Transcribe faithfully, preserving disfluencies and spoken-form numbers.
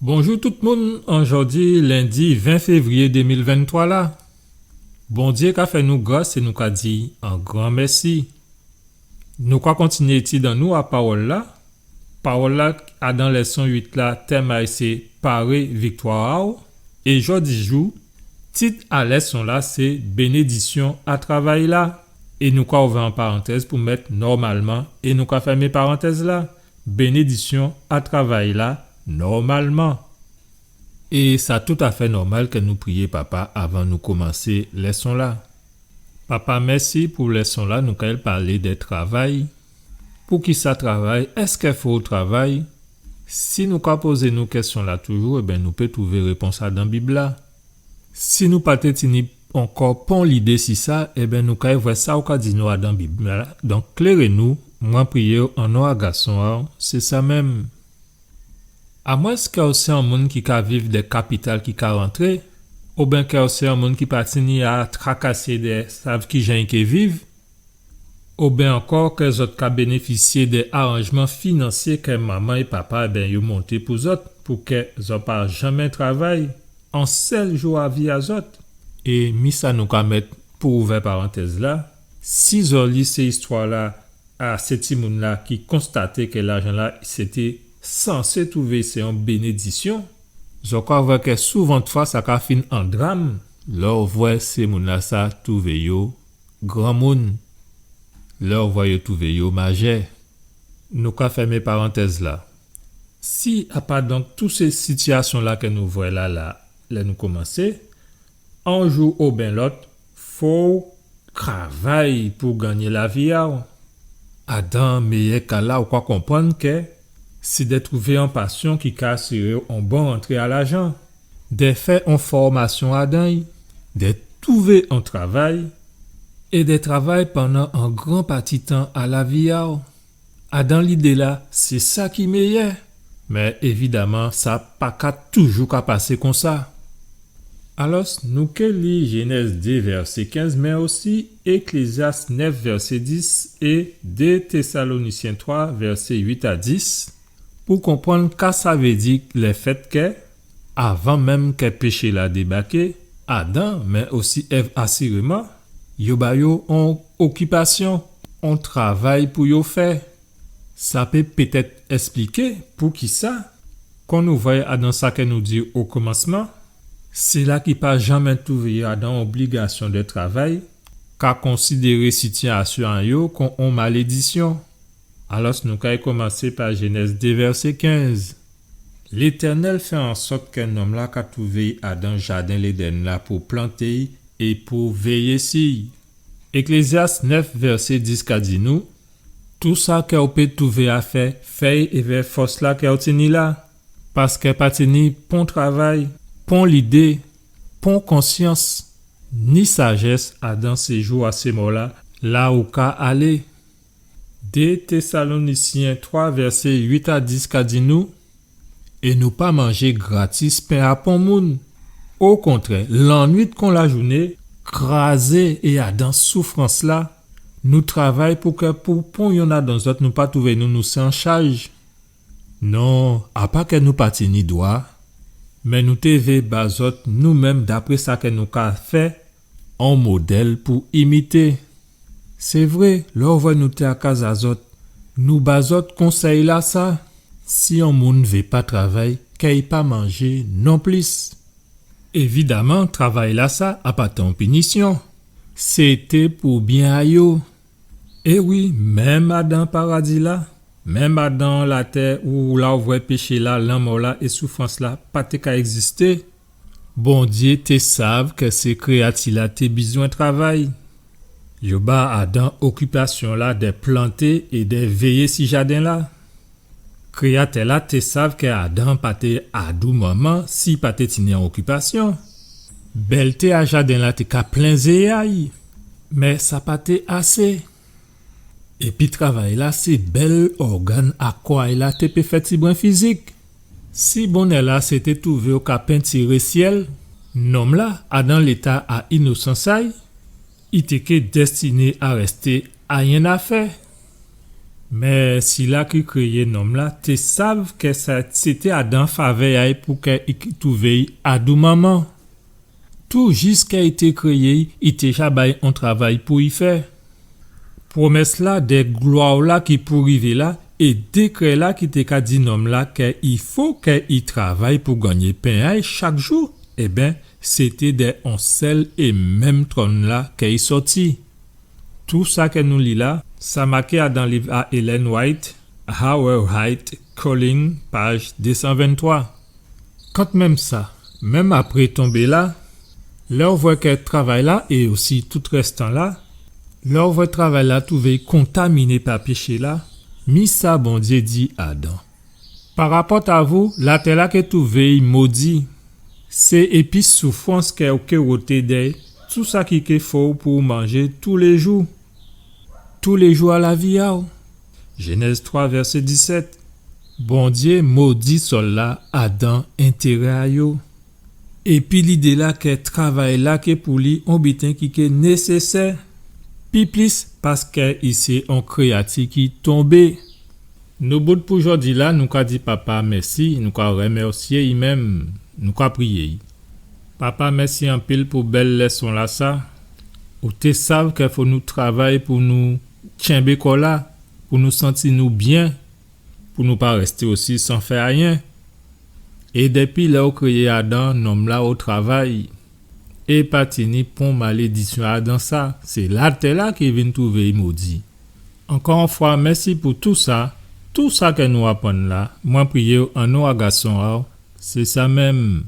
Bonjou tout moun, an jòdi lendi ven févriyé dé mil venntwa la. Bondyé ka fè nou gras é nou ka di an gran mèsi. Nou ka kontinyé étid an nou a pawòl-la. Pawòl-la, adan lèson uit la, tèm a'y sé Paré viktwa a'w. É jòdijou, tit a lèson-la sé Bénédisyon a travay-la. É nou ka ouvè an parantèz pou mèt nòmalman, é nou ka fèmé parantèz-la. Bénédisyon a travay-la nòmalman. É sa toutafè nòmal kè nou priyé Papa avan nou komansé lèson-la. Papa, mèsi pou lèson-la, nou kay palé dè travay. Poukisa travay? Èskè fò travay? Si nou ka pozé nou kèsyon-la toujou, ében, nou pé twouvé répons-la dan Bib-la. Si nou pa té tini ankò pon lidé si sa, ében, nou kay vwè sa ou ka di nou adan Bib-la. Donk, kléré nou, mwen priyé'w an non a Gason a'w, sé sa menm. Amwens kè ou sé on moun ki ka viv dè kapital ki ka rantré, oben kè ou sé on moun ki pa tini a trakasé dè sav kijan i ké viv, oben ankò kè zòt ka bénéfisyé dè aranjman finansyé kè manman é papa, ében, yo monté pou zòt, pou kè zòt pa janmen travay on sèl jou a vi a zòt. É mi sa nou ka mèt pou ouvè parantèz-la, si zòt li sé istwa-la a sé timoun-la ki konstaté kè lajan-la sé té sansé twouvé sé on bénédisyon, zòt ka vwè kè souvantfwa sa ka fin an dram lè ou vwè sé moun-lasa twouvé yo granmoun, lè ou vwè yo twouvé yo majè. Nou ka fèmé parantèz-la. Si, apa donk tout sé sitiyasyon-la kè nou vwè la la, lè nou komansé, on jou oben lòt, fò'w travay pou gannyé lavi a'w. Adan méyè ka-la, ou ka konprann kè sé dè twouvé on pasyon ki ka asiré'w on bon rantré a lajan, dè fè on fòmasyon adan'y, dè twouvé on travay, é dè travay pandan on gran pati tan a lavi a'w. Adan lidé-la, sé sa ki méyè. Mé évidaman, sa pa ka toujou ka pasé konsa. Alòs, nou ké li Jénèz dé vèsé kenz, mé osi Éklézyas nèf vèsé dis é dé Tésalonisyen twa vèsé uit a dis, pou konprann ka sa vé di lèfèt kè, avan menm kè péché-la débaké, Adan, mé osi Èv asiréman, yo ba yo on okipasyon, on travay pou yo fè. Sa pé pétèt èspliké poukisa, kon nou vwè adan sa kè nou di o komansman, sila ki pa janmen twouvé yo adan obligasyon dè travay, ka konsidéré sitiyasyon a yo kon on malédisyon. Alòs, nou kay komansé pa Jénèz dé vèsé kenz. Létènèl fè an sòt kè nonm-la ka twouvé'y adan jaden Lédèn-la pou planté'y é pou véyé si'y. Éklézyas nèf vèsé dis ka di nou, tou sa kè ou pé twouvé a fè, fè'y èvè fòs-la kè ou tini la. Paskè pa tini pon travay, pon lidé, pon konsyans, ni sajès adan séjou a sé mò-la, la ou ka alé. Dé Tésalonisyen twa vèsé uit a dis ka di nou, é nou pa manjé gratis pen a pon moun. Okontrè, lannuit kon lajouné, krazé é adan soufrans-la, nou travay pou kè pou pon yonn adan zòt nou pa twouvé nou, nou sé an chaj. Non, a pa kè nou pa tini dwa, mé nou té vé ba zòt nou menm dapré sa kè nou ka fè, on modèl pou imité. Sé vré, lè ou vwè nou té a kaz a zòt, nou ba zòt konsèy-lasa, si on moun vé pa travay, kè i pa manjé nonplis. Évidaman, travay-lasa a pa té on pinisyon. Sé té pou byen a yo. É wi, menm adan paradi-la, menm adan latè ou la ou vwè péché-la, lanmò-la é soufrans-la pa té ka ègzisté, Bondyé té sav kè sé kréyati-la té bizwen travay. Yo ba Adan okipasyon-la dè planté é dè véyé si jaden-la. Kréyatè-la té sav kè Adan pa té adou manman si pa té tini on okipasyon. Bèlté a jaden-la té ka plen zyé a'y, mé sa pa té asé. Épi travay-la, sé bèl ògàn a kò a'y la té pé fè tibwen fizik. Si bonnè-la sé té twouvé'w ka pentiré syèl, nonm-la, adan léta a inosans a'y, i té ké dèstiné a rèsté ayen a fè. Mé sila ki kréyé nonm-la té sav kè sa sété adan favè a'y pou kè i ki twouvé'y adou manman. Tou jis kè i té kréyé'y, i té ja ba'y on travay pou i fè. Pwomès-la dè glwa-la ki pou rivé la é dékrè-la ki té ka di nonm-la kè i fo kè i travay pou gannyé pen a'y chak jou, ében, sété dè on sèl é menm twòn-la kè i sòti. Tou sa kè nou li la, sa maké adan liv a Ellen White, Our High Calling, paj dé san venntwa. Kantmenm sa, menm apré tonbé-la, lè ou vwè kè travay-la é osi tout rèstan-la, lè ou vwè travay-la twouvé kontaminé pa péché-la, mi sa Bondyé di adan. Parapòt a vou, latè-la ké twouvé'y modi. Sé épi soufrans kè ou ké woté dè'y tou sa ki ké fò'w pou ou manjé toulé jou. Toulé jou a lavi a'w. Jénèz twa, vèsé disèt. Bondyé modi sòl-la adan entérè a yo. Épi lidé-la kè travay-la ké pou li on biten ki ké nésésè, pi plis paskè i sé on kréyati ki tonbé. Nou bout pou jòdi-la, nou ka di Papa mèsi, nou ka rèmèsyé'y menm, nou ka priyé'y. Papa, mèsi anpil pou bèl lèson-lasa. Ou té sav kè fò nou travay pou nou tchenbé kò-la, pou nou santi nou byen, pou nou pa rèsté osi san fè ayen. É dépi lè ou kréyé Adan, nonm-la, ou travay, é pa tini pon malédisyon adan sa, sé latè-la ki vin twouvé'y modi. Ankò on fwa, mèsi pou tou sa, tou sa kè nou aprann la, mwen priyé'w an non a Gason a'w, sé sa menm.